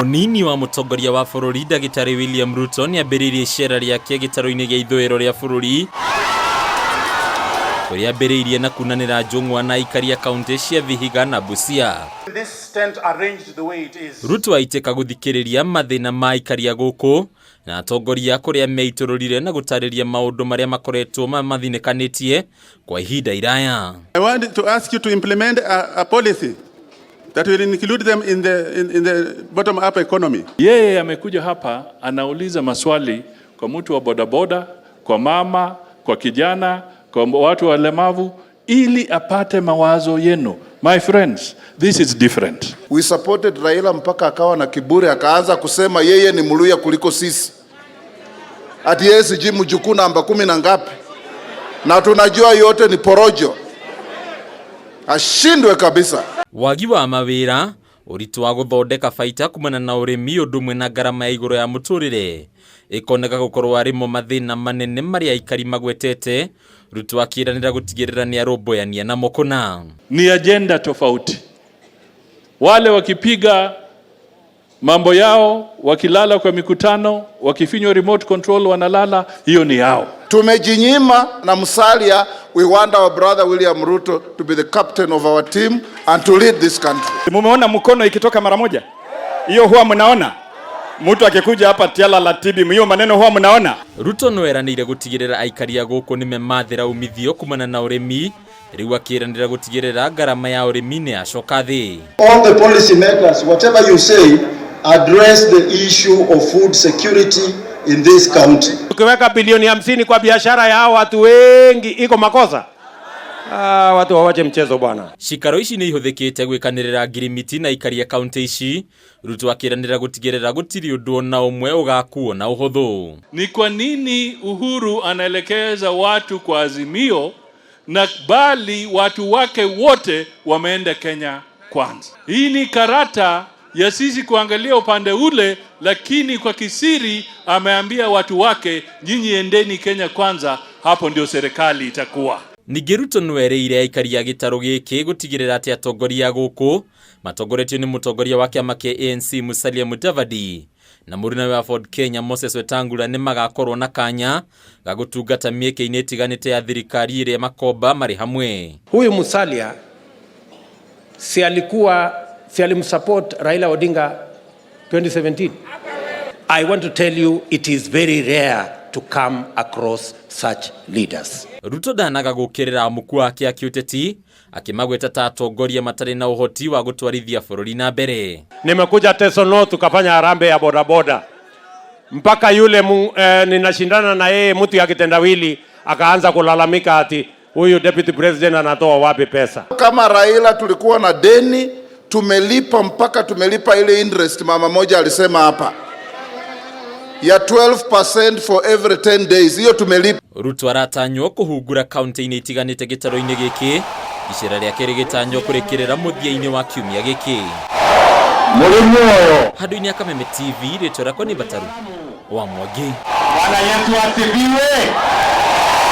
Mũnini wa mũtongoria wa bũrũri Ndagĩtarĩ William Ruto nĩambĩrĩirie icera rĩake gĩtarũ-inĩ gĩa ithũĩro rĩa bũrũri kũrĩa ambĩrĩirie na kunanĩra njũng'wa na aikari a kauntĩ cia Vihiga na Busia. This tent arranged the way it is. Ruto aitĩka gũthikĩrĩria mathĩna ma aikari a gũkũ na atongoria kũrĩa meitũrũrire na gũtarĩria maũndũ marĩa makoretwo mamathinĩkanĩtie kwa ihinda iraya. I want to ask you to implement a policy that will include them in the bottom-up economy. Yeye amekuja hapa anauliza maswali kwa mtu wa bodaboda, kwa mama, kwa kijana, kwa watu walemavu ili apate mawazo yenu. My friends, this is different. We supported Raila mpaka akawa na kiburi, akaanza kusema yeye ni Mluya kuliko sisi, ati yeye sijui mjukuu namba 10 na ngapi, na tunajua yote ni porojo. Ashindwe kabisa. Wagi wa mawĩra, ũritũ wa gũthondeka baita kumana na ũrĩmi ũndũ ũmwe na ngarama ya igũrũ ya mũtũrĩre ĩkoneka gũkorwo arĩ mo mathĩna manene marĩa aikari magwetete. Ruto akĩranĩra gũtigĩrĩra nĩ arũmbũyania namo kũna. Ni agenda tofauti. Wale wakipiga mambo yao, wakilala kwa mikutano, wakifinywa remote control wanalala, hiyo ni yao. Tumejinyima na Musalia. We want our brother William Ruto to be the captain of our team and to lead this country. Mumeona mkono ikitoka mara moja? Hiyo huwa mnaona? Mtu akikuja hapa Tiala Latibi, hiyo maneno huwa mnaona? Ruto no eranĩire gũtigĩrĩra aikari a gũkũ nĩmemathĩra umithio kumana na ũrĩmi, rĩu akĩranĩra gũtigĩrĩra ngarama ya ũrĩmi nĩ yacoka thĩ. All the policy makers, whatever you say, address the issue of food security in this county. Ukiweka bilioni 50 kwa biashara ya hao watu wengi iko makosa? Ah, watu wawache mchezo, bwana. Cikaro ici nĩ ihũthĩkĩte gwĩkanĩrĩra ngirimiti na aikari a kaunti ici. Ruto akĩranĩra gũtigĩrĩra gũtirĩ ũndũ ona ũmwe ũgakuo na ũhũthũ. Ni kwa nini Uhuru anaelekeza watu kwa Azimio na bali watu wake wote wameenda Kenya Kwanza? Hii ni karata ya sisi kuangalia upande ule, lakini kwa kisiri ameambia watu wake, nyinyi endeni Kenya Kwanza, hapo ndio serikali itakuwa. Ningĩ Ruto nĩwerĩire aikari a gĩtarũ gĩkĩ gũtigĩrĩra atĩ atongoria a gũkũ matongoretio nĩ mũtongoria wa kĩama kĩa ANC Musalia Mudavadi na mũrunawe wa Ford Kenya Moses Wetangula nĩ magakorwo na kanya ga gũtungata mĩeke-inĩ ĩtiganĩte ya thirikari ĩrĩa makomba marĩ hamwe. Huyu Musalia si alikuwa, si alimsupport Raila Odinga 2017? I want to tell you, it is very rare to come across such leaders. Ruto ndanaga gũkĩrĩra amuku ake a kĩũteti akĩmagweta ta atongoria matarĩ na ũhoti wa gũtwarithia bũrũri na mbere. Nimekuja Teso North tukafanya harambee ya bodaboda mpaka yule ninashindana na yeye, mtu ya kitendawili, akaanza kulalamika ati huyu deputy president anatoa wapi pesa? Kama Raila tulikuwa na deni, tumelipa mpaka tumelipa ile interest mama moja alisema hapa ya 12% for every 10 days, hiyo tumelipa. Ruto aratanywo kũhungura kaunti-inĩ itiganĩte gĩtarũ-inĩ gĩkĩ, icera rĩake rĩgĩtanywo kũrĩkĩrĩra mũthia-inĩ wa kiumia gĩkĩ. Handũ-inĩ ya Kameme TV, rĩtwa rĩakwa nĩ Bataru wa Mwangi. Bwana Yesu asifiwe.